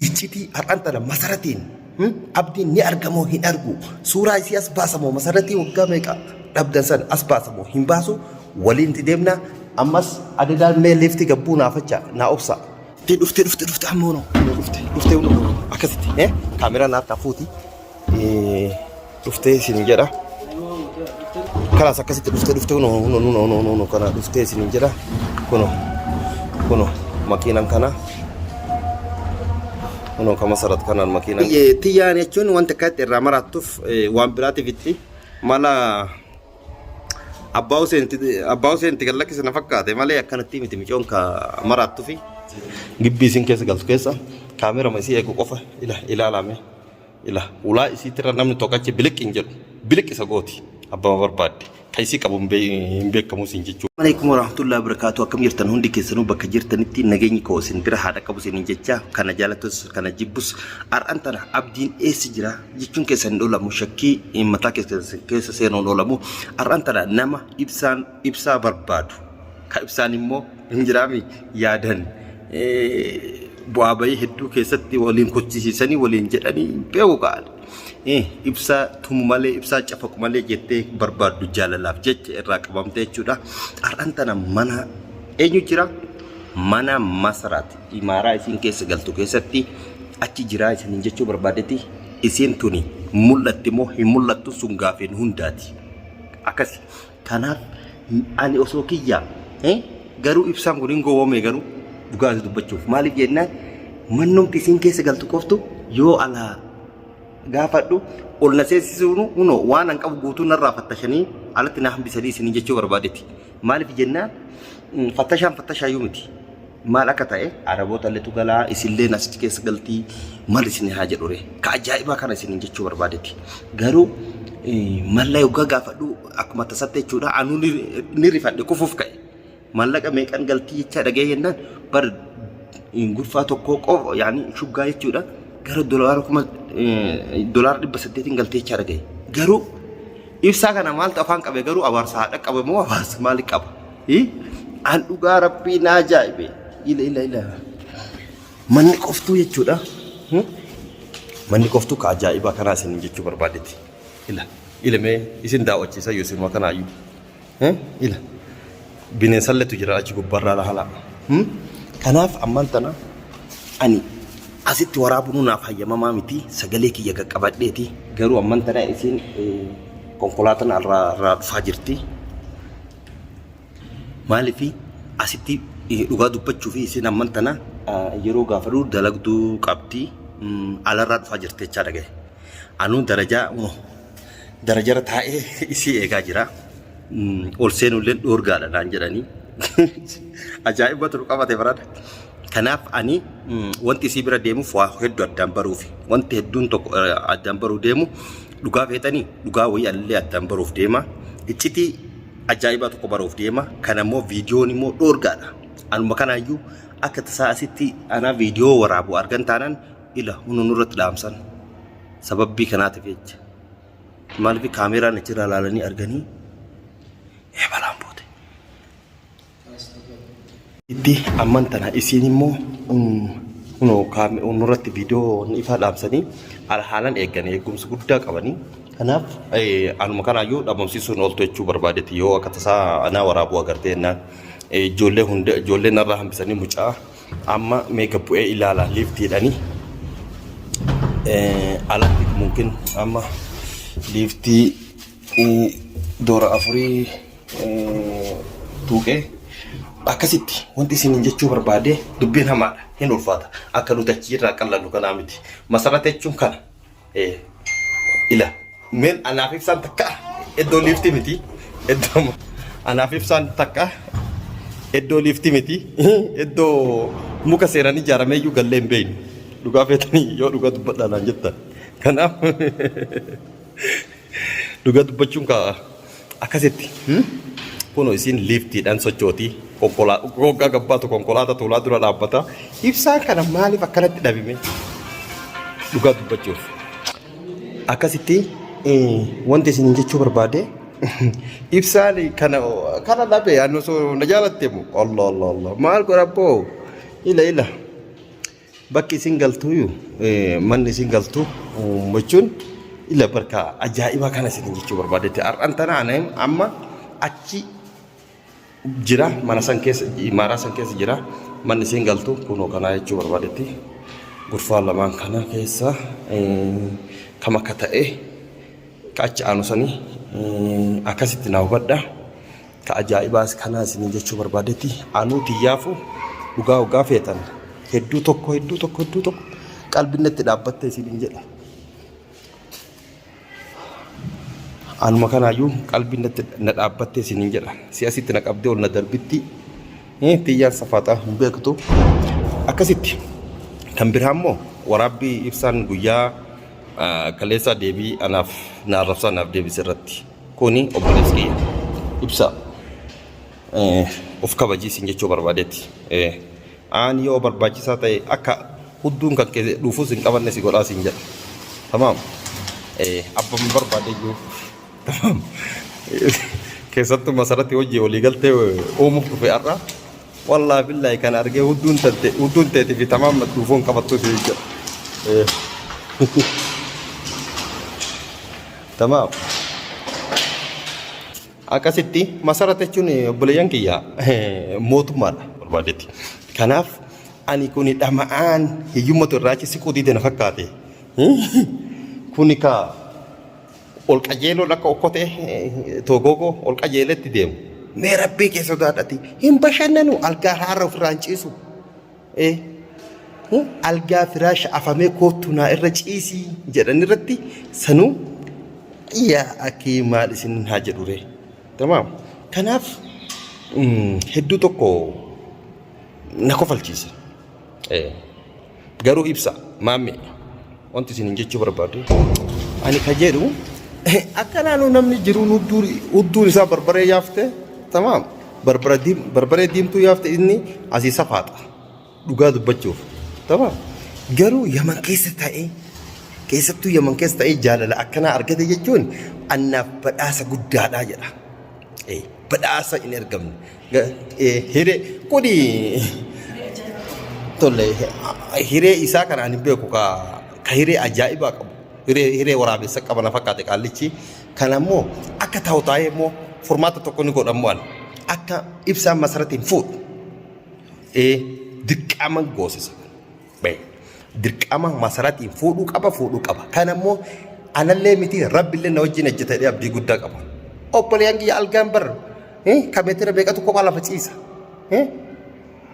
Iccitii har'aan tana Masaratiin Abdiin ni argamoo hin argu? Suuraa isii as baasamoo Masaratii waggaa meeqa dhabdan san as baasamoo hin baasu? Waliin itti deemna. Ammas adadaan mee liiftii gabbuu naa facha naa obsa. Dhuftee dhuftee dhuftee dhuftee amma hunoo dhuftee dhuftee hunoo akkasitti kaameraa naaf fuuti dhuftee isin jedha. Kalaas akkasitti dhuftee dhuftee kunoo kunoo kunoo kunoo kunoo kana dhuftee isin jedha kunoo kunoo makiinan kana kunoo ka masarat kanaan makiinan. Tiyyaan jechuun wanta akkatti irraa maraattuuf waan biraatiif itti mala abbaa Huseen abbaa Huseen itti gad lakkise na fakkaate malee akkanatti miti micoon ka maraattufi. Gibbii isin keessa galtu keessa kaamerama isii eegu qofa ila ilaalame. Ila hulaa isiitirra namni tokko achi biliq hin jedhu. Biliq isa gooti. Abbama barbaadde. Ka isii qabu hin beekamu siin jechuudha. Alaikum warahmatullahi wabarakatuh. Akkam jirtan hundi keessanuu bakka jirtanitti nageenyi koo isin bira haa dhaqqabu isiniin jecha kana jaalatus kana jibbus har'an tana abdiin eessa jira jechuun keessan hin oolamu shakkii mataa keessan keessa seenuu hin oolamu har'an tana nama ibsaan ibsaa barbaadu ka ibsaan immoo hin jiraami yaadan bu'aa bahii hedduu keessatti waliin kochisiisanii waliin jedhanii hin beeku ka'an. Ibsaa tumu malee ibsaa cafaqu malee jettee barbaaddu jaalalaaf jecha irraa qabamte jechuudha. Har'an tana mana eenyu jira? Mana Masaraati. Imaaraa isiin keessa galtu keessatti achi jiraa isiniin jechuu barbaadetti isiin tuni mul'atti moo hin mul'attu sun gaafiin hundaati. Akkasi. Kanaaf ani osoo kiyyaa garuu ibsaan kun hin gowwoomne garuu dhugaa isa dubbachuuf maaliif jennaan mannumti isiin keessa galtu qoftu yoo alaa gaafadhu ol na seensisuun hunoo waan an qabu guutuu narraa fattashanii alatti na hambisanii isiniin jechuu barbaadetti. Maaliif jennaan fattashaan fattashaayuu miti. Maal akka ta'e Araboota illetu galaa isilleen asitti keessa galtii maal isin haa jedhure ka ajaa'ibaa kana isiniin jechuu barbaadetti. Garuu malla yoggaa gaafadhu akkuma tasatti jechuudha anuu ni rifadhe kufuuf ka'e. Maallaqa meeqan galtii jechaa dhaga'ee jennaan bar gurfaa tokkoo qofa yaani shuggaa jechuudha gara dolaara kuma dolaara 800n galtee jechaa dhaga'e. Garuu ibsaa kana maaltu afaan qabe garuu abaarsa haadha qabe moo abaarsa maali qaba? An dhugaa rabbii na ajaa'ibe. Ila ila ila. Manni qoftuu jechuudha. Manni qoftuu ka ajaa'ibaa kanaa isin jechuu barbaadetti. Ila ila mee isin daawwachiisa yoo isinuma kanaayyuu. Ila bineensalletu jira achi gubbarraa lahala. Kanaaf ammaan tana ani asitti waraabunuu naaf hayyamamaa miti sagalee kiyya qaqqabadheeti garuu ammaan tana isin konkolaataan irraa dhufaa jirti. Maaliif asitti dhugaa dubbachuu fi isin amman tana yeroo gaafadhu dalagduu qabdi alarraa dhufaa jirti jechaa dhagaye. Anuu darajaa darajarra taa'ee isii eegaa jira. Ol seenullee dhoorgaadha naan jedhanii. Ajaa'ibatu nu qabate barana. Kanaaf ani wanti isii bira deemuuf waa hedduu addaan baruufi. Wanti hedduun tokko addaan baruu deemu dhugaa feetanii dhugaa wayii allee addaan baruuf deema. Iccitii ajaa'ibaa tokko baruuf deema. Kana immoo viidiyoon immoo dhoorgaadha. Anuma kanaayyuu akka tasaa asitti anaa viidiyoo waraabu argan taanaan ila hunu nurratti dhaamsan. Sababbii kanaatiif jecha. Maaliif kaameeraan achirraa ilaalanii arganii balaan boote. Itti amman tana isiin immoo kunoo nurratti viidiyoo ifaa dhaamsanii haalaan eeggan eegumsa guddaa qabanii. Kanaaf anuma kanaayyuu dhabamsiisuun ooltu jechuu barbaadetti yoo akka tasaa anaa waraabuu agartee jennaan ijoollee hunda ijoollee narraa hambisanii mucaa amma mee gad bu'ee ilaala liiftiidhani alatti mumkin amma liiftii doora afurii tuuqee akkasitti wanti isiniin jechuu barbaade dubbiin hamaadha hin ulfaata akka nuti achi irraa qallannu kanaa miti masarata jechuun kana ila meen anaaf ibsaan takka iddoo liiftii miti iddoo anaaf ibsaan takka iddoo liiftii miti iddoo muka seeraan ijaaramee iyyuu gallee hin beeknu dhugaa feetanii yoo dhugaa dubbadhaa naan jettan kanaaf Dhugaa dubbachuun kaa akkasitti. Kunoo isiin liiftiidhaan sochooti. Waggaa gabbaatu konkolaataa tuulaa dura dhaabbata. Ibsaan kana maaliif akkanatti dhabime? Dhugaa dubbachuuf. Akkasitti wanti isin jechuu barbaade ibsaan kana kana dhabe ani osoo na jaalatte moo Allah Allah Allah maal godha abboo ila ila. Bakki isin galtuuyyu manni isin galtu jechuun ila barka ajaa'ibaa kana isin jechuu barbaadetti. Har'an tana ani amma achi jira, mana san keessa, imaaraa san keessa jira. Manni isin galtu kunoo kanaa jechuu barbaadetti. Gurfaa lamaan kana keessa kam akka ta'e ka achi aanu sanii akkasitti naa hubadha. Ka ajaa'ibaas kanaa isiniin jechuu barbaadetti, anuu tiyyaafu dhugaa hoggaa feetan hedduu tokko hedduu tokko hedduu tokko qalbiin natti dhaabbatte isiniin jedha. Anuma kanaayyuu qalbiin natti na dhaabbatte isiniin jedha. Si asitti na qabdee ol na darbitti tiyyaan safaaxaa hin beektu. Akkasitti kan biraa immoo waraabbii ibsaan guyyaa kaleessaa deebii anaaf na arrabsaa naaf deebise irratti. Kuni obboleessi kiyya. Ibsa of kabajii siin jechuu barbaadetti. Aan yoo barbaachisaa ta'e akka hudduun kan kee dhuufus hin qabanne si godhaa siin jedha. Tamaam. Abbaan barbaade iyyuu. Tamaam. Keessattuu masarratti hojii walii galtee uumuuf dhufe har'a. Wallaahi billaahi kan argee hudduun tante hudduun teetii fi tamaam dhuufuu hin qabattu siin jedha. Tamaam. Akkasitti masarat jechuun obboleeyyan kiyya mootummaadha barbaadetti. Kanaaf ani kuni dhama'aan hiyyummatu irraa achi siquu dide na fakkaate. Kuni ka ol qajeeloon akka okkotee togoogoo ol qajeeletti deemu. Mee rabbii kee sodaadhati hin bashannanu, algaa haara ofirraa hin ciisu. Algaa firaasha afamee koottu naa irra ciisii jedhan irratti sanuu yaa akii maal isin haa jedhu ree. Tamaam. Kanaaf hedduu tokko na kofalchiise. Garuu ibsa maammee wanti isin jechuu barbaadu ani ka jedhu akka naannoo namni jiruun hudduun isaa barbaree yaafte, tamaam, barbaree diimtuu yaafte, inni asii safaaxa dhugaa dubbachuuf, tamaam. Garuu Yaman keessa ta'ee, keessattuu Yaman keessa ta'ee jaalala akkanaa argate jechuun annaaf badhaasa guddaadha jedha. Badhaasa hin ergamne. Hiree kuni tolle, hiree isaa kana ani beeku ka ka hiree ajaa'ibaa qabu. Hiree waraabessa qaba na fakkaate qaallichi. Kana immoo akka ta'u taa'ee immoo furmaata tokko ni godhamu an. Akka ibsaan masaratiin fuudhu. Dirqama goosisa. Dirqama masaratiin fuudhuu qaba, fuudhuu qaba. Kana immoo anallee miti, rabbillee na wajjin hojjeta jedhee abdii guddaa qaba. Obboleeyyan kiyya, algaan bar kan meetira meeqatu kophaa lafa ciisa.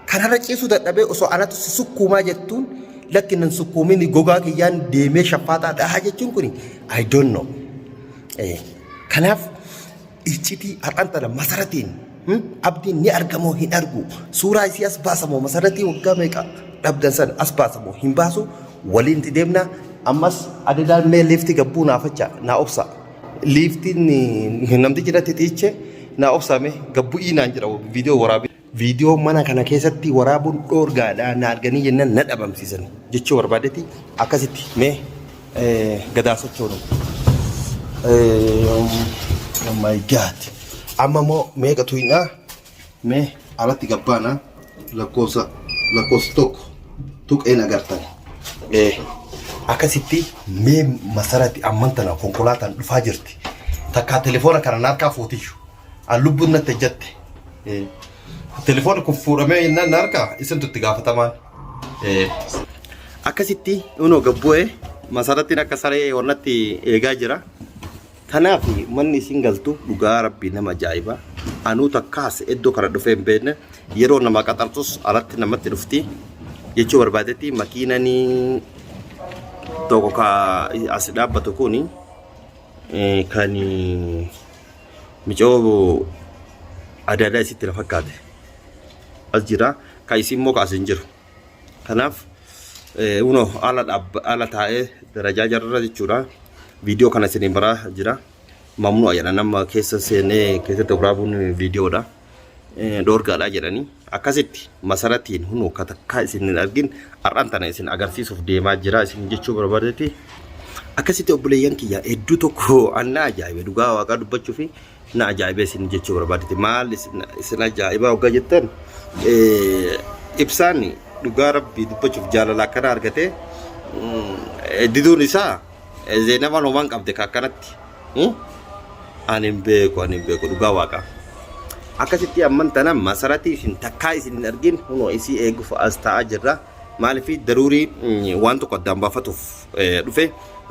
Kanarra ciisuu dadhabee osoo anatu si sukkuumaa jettuun lakki nan sukkuumin, gogaa kiyyaan deemee shaffaaxaa dhahaa jechuun kuni I don't know. Kanaaf iccitii har'aan tana masaratiin abdiin ni argamoo hin argu, suuraa isii as baasamoo, masaratii waggaa meeqa dhabdan san as baasamoo hin baasu, waliin itti deemna. Ammas adadaan mee liiftii gabbuu naa facha naa obsa, liiftiin namtichi irratti xiiche naa obsame gabbu'ii naan jedha. Viidiyoo waraabee viidiyoo mana kana keessatti waraabuun dhoorgaadha, na arganii jennaan na dhabamsiisan jechuu barbaadetti. Akkasitti mee gadaa sochoonu. Oh my God. Amma immoo meeqa tuqnaa? Mee alatti gabbaana, lakkoofsa 1 tuqeen agartan. Akkasitti mee masarati amman tana konkolaataan dhufaa jirti. Takkaa telefoona kana narkaa fuutiyyu. An lubbuun natti ejjatte. Telefoonni kun fuudhamee jennaan na harkaa isintu itti gaafatamaan. Akkasitti unoo gabbu'ee masarattiin akka saree wannatti eegaa jira. Kanaaf manni isin galtu dhugaa rabbii nama ajaa'iba. Anuu takkaas iddoo kana dhufee hin beekne, yeroo nama qaxartus alatti namatti dhufti jechuu barbaadetti. Makiinanii tokko ka as dhaabbatu kuni kan micoo adaadaa isitti na fakkaate. As jira. Ka isii immoo ka as hin jiru. Kanaaf unoo ala ala taa'ee darajaa jarra jechuudha. Viidiyoo kana isiniin baraa jira. Mamnu'a jedha, nama keessa seenee keessatti waraabuun viidiyoodha. Dhoorgaadha jedhanii. Akkasitti masaratiin hunoo ka takkaa isin hin argin har'aan tana isin agarsiisuuf deemaa jira isin jechuu barbaadetti. Akkasitti obboleeyyan kiyya, hedduu tokko an na ajaa'ibe, dhugaa waaqaa dubbachuu fi na ajaa'ibe isin jechuu barbaadetti. Maal isin ajaa'iba hoggaa jettan, ibsaan Dhugaa rabbii dubbachuuf jaalala akkana argatee diduun isaa Zeenabaan homaan qabde ka akkanatti. Ani hin beeku ani hin beeku dhugaa waaqaa. Akkasitti amman tana masaratii isin takkaa isin hin argin hunoo isii eeguuf as taa'aa jirra. Maaliif daruurii waan tokko addaan baafatuuf dhufe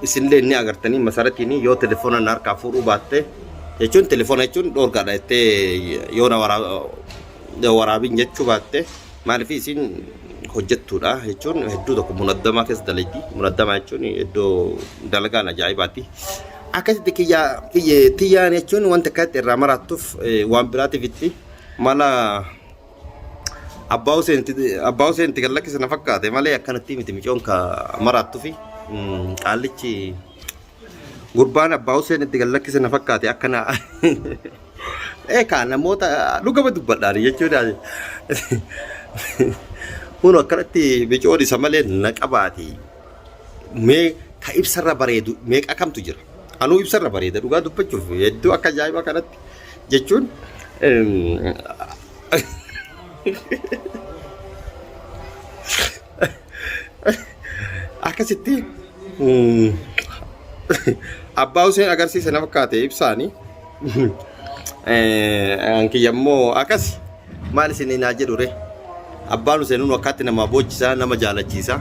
isinillee ni agartanii masaratiin yoo telefoona na harkaa fuudhuu baatte jechuun telefoona jechuun dhoorgaadha jettee yoo na waraabin jechuu baatte maaliif isin hojjettuudha jechuun hedduu tokko munaddamaa keessa dalagdi munaddamaa jechuun iddoo dalagaan ajaa'ibaati. Akkasitti kiyyaa tiyyaan jechuun wanta akkasitti irraa maraattuuf waan biraatiif itti mala Abbaa Huseen Abbaa Huseen itti gad lakkise na fakkaate malee akkanatti miti micoon ka maraattufi qaallichi gurbaan Abbaa Huseen itti gad lakkise na fakkaate akkana ee kaa namoota dhugama dubbadhaan jechuudha. Kun akkanatti micoon isa malee na qabaati. Mee ka ibsarra bareedu meeqa kamtu jira? Anuu ibsarra bareeda dhugaa dubbachuuf hedduu akka ajaa'ibaa kanatti jechuun akkasitti abbaa Huseen agarsiise na fakkaate ibsaani. Kiyya immoo akkas maal isin naa jedhu ree abbaan Huseen nu akkaatti nama boochisaa nama jaalachiisa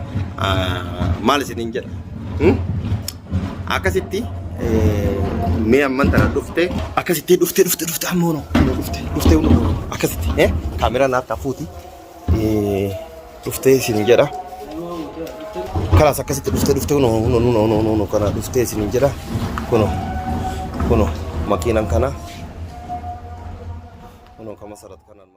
maal isiniin jedha. Akkasitti mee amman tana dhufte akkasitti dhufte dhufte dhufte amma hono dhufte dhufte hono akkasitti kaameraa naaf tafuuti dhuftee isin jedha. Kalaas akkasitti dhuftee dhuftee kunoo kunoo kunoo kunoo kunoo kana dhuftee isin jedha kunoo kunoo makiinan kana kunoo kama sarat kanaan.